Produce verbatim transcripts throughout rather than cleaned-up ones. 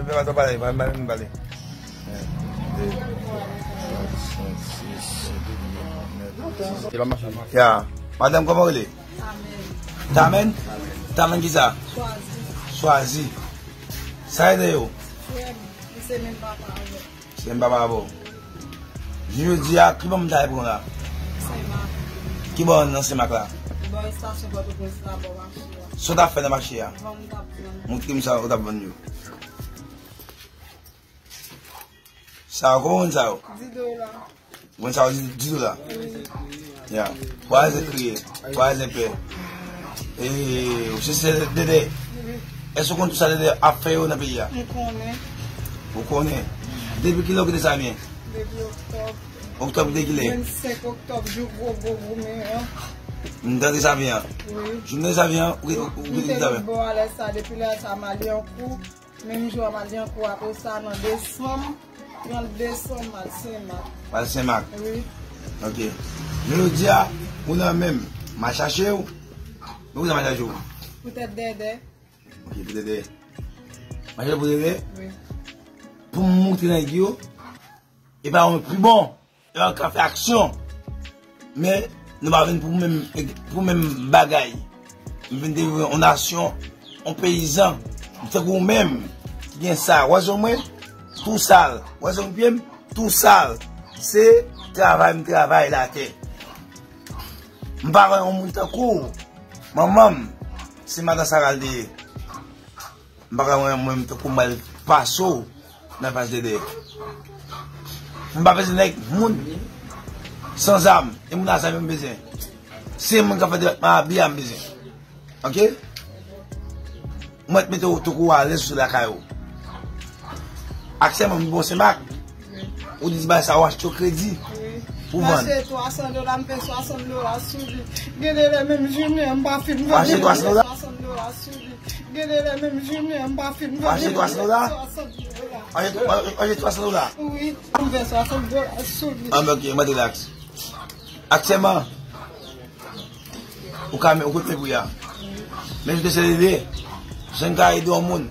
Pale, pale, pale, pale, pale. Yen, de, twa, kat, senk, sis, sèt, uit, nèf, dis. Se pa mache. Ya. Madanm, kòman w rele? Tamen. Tamen? Tamen kisa? Chwazi. Chwazi. Sa ede yo? Frè m, li se menm papa avè m. Se menm papa avè w. Jounen jodi a, ki bò m ta pran la? Senmak. Ki bò nan Senmak la? Bò estasyon Pòtoprens la, bò mache a. Sa w t ap fè nan mache a? Vann m t ap vann. Montre m sa w t ap vann yo. Sa yo, kòman w vann sa yo? Dis dola. Ou vann sa yo dis, dis dola? Wi. Ya. Pwaze kriye, pwaze pè. E, ou se, se Dede. Wi. Èske w konn tout sa Dede ap fè yo nan peyi a? M konnen. Ou konnen? Depi kilè w kite Savyen? Depi oktòb. Oktòb de kilè? Vennsenk oktòb, jou gwo, gwo goumen an. M tande Savyen an. Wi. Jou m tande Savyen an, ou, ou, ou kite Savyen an. M te bò alè sa, depi lè sa, m ale an kou. Menm jou a, m al gen kou apre sa, nan desanm, trant desanm, m al Senmak. W al Senmak? Wi. Ok. Men jodi a, ou nan men m. M al chache w. Men poukisa m al chache w? Poutèt Dede. Ok, poutèt Dede. M al chache w pou Dede? Wi. Pou m montre nèg yo, e pa yon pi bon. Yo ka fè aksyon. Men, nou pa vin pou menm, pou menm bagay. M vin devlope yon nasyon, yon peyizan. M tankou ou menm, ki gen sa. Wè zong mwen, tou sal. Wè zong pye m, tou sal. Se travay m travay latè. M pa wè yon moun tankou w. Manman m, se madan Sara l te ye. M pa ka wè mwen menm tankou m al pase w nan fas de dèyè. M pa bezwen nèg moun san zam. E moun a zam yo m bezwen. Se moun k ap fè depatman a byen a m bezwen. Ok? Mwen t mete w tankou w alèz sou lakay ou. Aktyèlman, m bon Senmak. Ou di bagay sa, ou achte yo kredi pou vann. M achte twa san dola, m fè swasant dola sou li. Gen de lè menm jounen an, m pa fin vann. Ou achte twa san dola? Swasant dola sou li. Gen de lè menm jounen an, m pa fin vann. Ou achte twa san dola? Swasant dola. Ou achte, ou achte twa san dola? Wi, m fè swasant dola sou li. Ah, ok, mwen rilaks. Aktyèlman, Ou ka, ou konn pri a. Men joute se ede. Jan m ka ede yon moun,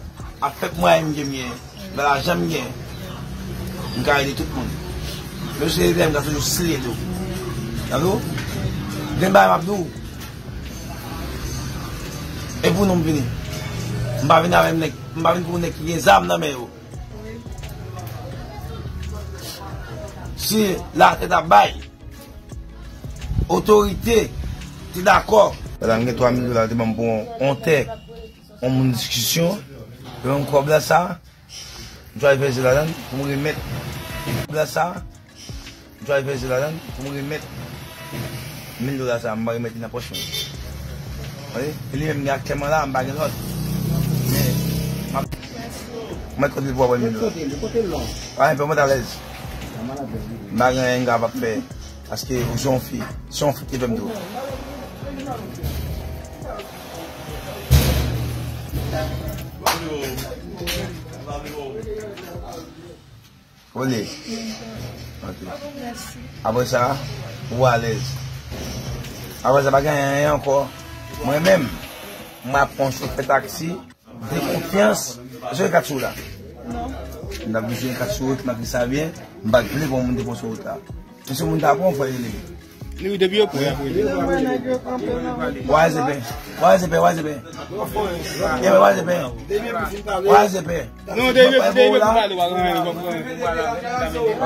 avèk mwayen m gen, m gen, avèk lajan m gen, m ka ede tout moun. Men joute se ede, m ka toujou sere tou. Tande w? Gen bagay m ap di w. E pou nou m vini. M pa vin avèk nèg, m pa vin pou nèg ki gen zam nan men yo. Si latè t ap bay, otorite te dakò. Sa m gen twa mil dola, te ban m pou yon, yon tè, yon moun diskisyon, yon kòb la sa, m chwazi peze ladan l pou m remèt. Kòb la sa, m chwazi peze ladan l pou m remèt mil dola sa, m pa remèt li nan pòch mwen. Wi, e li menm gen aktyèlman la, m pa gen lòt. Men, m ap, m ap kote l pou w ap wè mil dola. Pa gen pè, mwen alèz. M pa gen anyen m kapab fè. Paske ou se yon fi. Se yon fi ki fè m tou. Ole. Ok. Apre sa, ou alèz. Apre sa, pa gen anyen ankò. Mwen menm, m ap pran chofè taksi. De konfyans. Èske w gen kat sou wout la? Non. M t ap bezwen kat sou wout, m ap di sa byen. M pa t vle pou moun te pran sou wout la. Men si moun ta pran, fò l rele. Li, depi yo pran, y ap rele. Wazepè. Wazepè, wazepè. Wazepè. Wazepè. Non, depi yo, depi yo pale, w ap rele, w ap rele.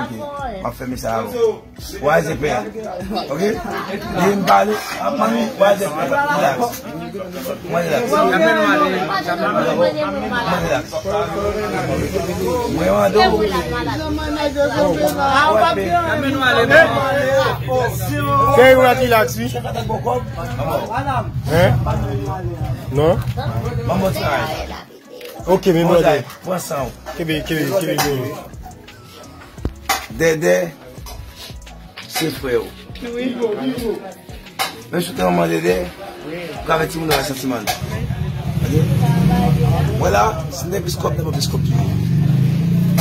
Ok. M ap fèmen sa avè w. Wazepè. Ok? Depi m pale, ap mande, wazepè. Relax. Mwen relax. Mwen relax. Mwen mande w. Fè relax, relax, wi. Hein? Non? Ok, men brother. Pran san w. Kebe, kebe, kebe, kebe. Dèdè, se frè w. Wi. Menm si w te manman Dèdè, ou ka fè timoun nan santiman. Ok? Mwen la, si m te gen plis kòb, m te pran plis kòb toujou.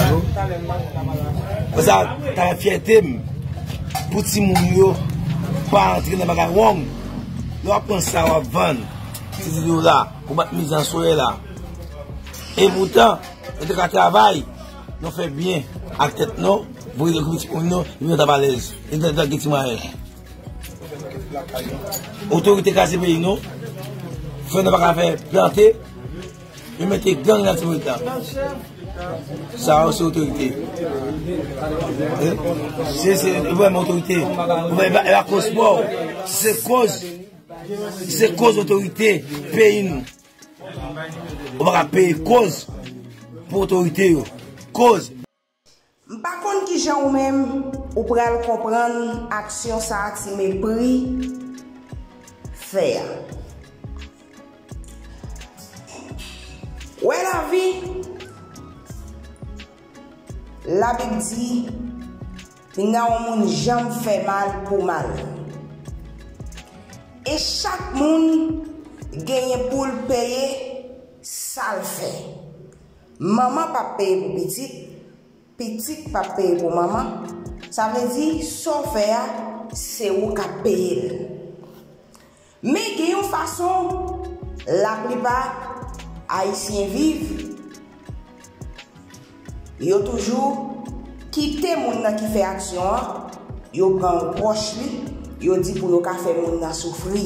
Alò? Mwen sa, ta fyète m pou timoun yo pa antre nan bagay wrong. Lè w ap pran sa, w ap vann. Se di dola, pou bat mizè an solèy la. E poutan, Nou te ka travay, nou fè byen ak tèt nou, pou nou okipe timoun nou, epi nou t ap alèz. E nou t ap gen ti mwayen. Otorite kraze peyi nou, fè nou pa ka fè plante, yo mete gang nan ti peyi la. Sa yo se otorite. Eh? Se, se vrèman otorite. Ou pa, e pa, e pa koz pa w. Se koz, se koz otorite peyi nou. Ou pa ka peye koz pou otorite yo. Koz. M pa konn kijan ou menm ou pral konprann aksyon sa a Ti Mepri fè a. Wè lavi, Labib di, pinga yon moun janm fè mal pou mal. E chak moun genyen pou l peye sa l fè. Manman p ap peye pou pitit, pitit p ap peye pou manman. Sa vle di, sa w fè a, se ou k ap peye l. Men gen yon fason laplipa Ayisyen viv, yo toujou kite moun nan ki fè aksyon an, yo pran yon pwòch li, yo di pou yo ka fè moun nan soufri.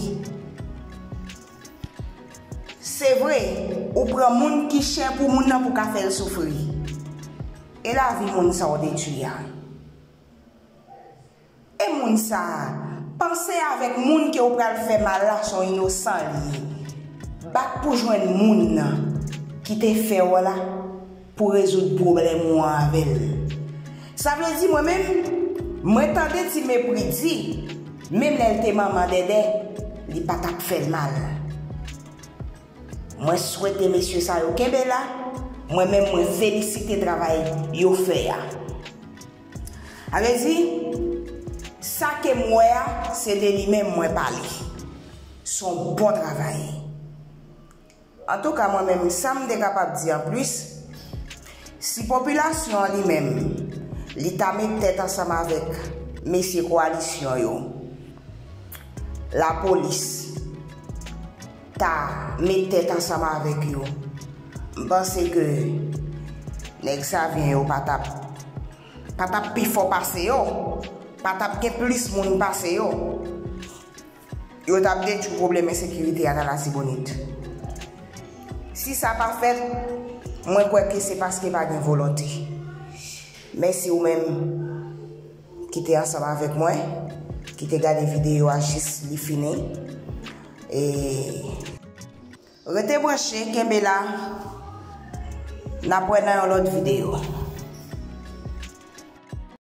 Se vre, ou pran moun ki chè pou moun nan pou ka fè l soufri. E lavi moun sa w detwi a? E moun sa a, panse avèk moun ke w pral fè mal la, se yon inosan li ye. Bat pou jwenn moun nan ki te fè w la pou rezoud pwoblèm ou an avè l. Sa vle di mwen menm, mwen tande Ti Mepri di, menm lè l te manman Dèdè, li pa t ap fè l mal. Mwen swete mesye sa yo kenbe la, mwen menm mwen felisite travay yo fè a. Sa vle di, sa ke m wè a, se de li menm mwen pale. Se yon bon travay. Antouka, mwen menm, sa m te kapab di anplis, si popilasyon an li menm, li ta met tèt ansanm avèk mesye kowalisyon yo, lapolis, ta met tèt ansanm avèk yo, m panse ke nèg Savyen yo pa t ap, pa t ap pi fò pase yo, pa t ap gen plis moun pase yo. Yo t ap detwi pwoblèm ensekirite a nan Latibonit. Si sa pa fèt, mwen kwè ke se paske pa gen volonte. Mèsi ou menm ki te ansanm avèk mwen, ki te gade videyo a jis li fini. E rete branche, kenbe la. N ap wè nan yon lòt videyo.